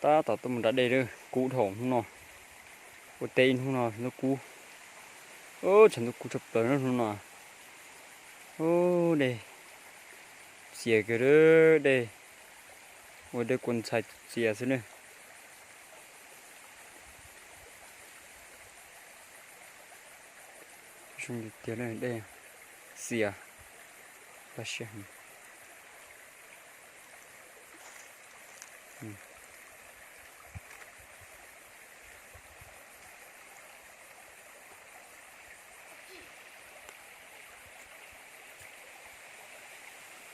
Tab tom tuaj mus nram dej lawm, kub dhau hnub no. Ua teb ib hnub no ntuj kub. Tshav ntuj kub tshaj plaws hnub no. Ub, dej xias kawg, dej ua dej kua ntxhais txias xwb na. Zoo tiag tiag na, dej xias. Pab siab heev.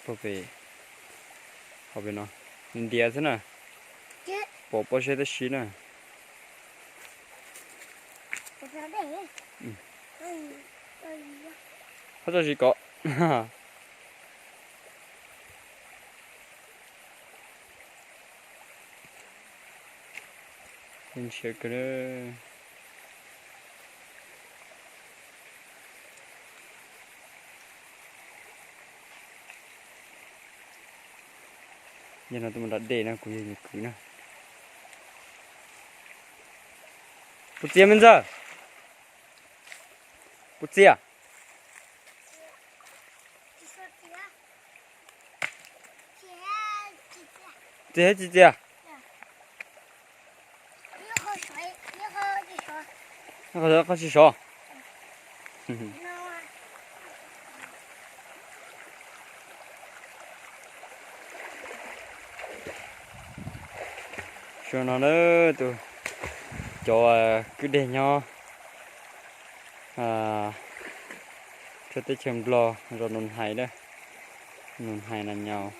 Pob pem, hauv pem no, ntiav xwb na. Pom pob zeb tab sis na. Hab tso zis kom. Ntshiab kawg. Yog no tuaj mus nram dej no kuv yog nws kwv na. Puas txias me ntxawg? Puas txias? Txias tsis txias? Qhov tsis sov. Suav no na, tus, cov kwj deg nyob teb chaws Nplog zos Nus Hais na, Nus Hais na nyaus.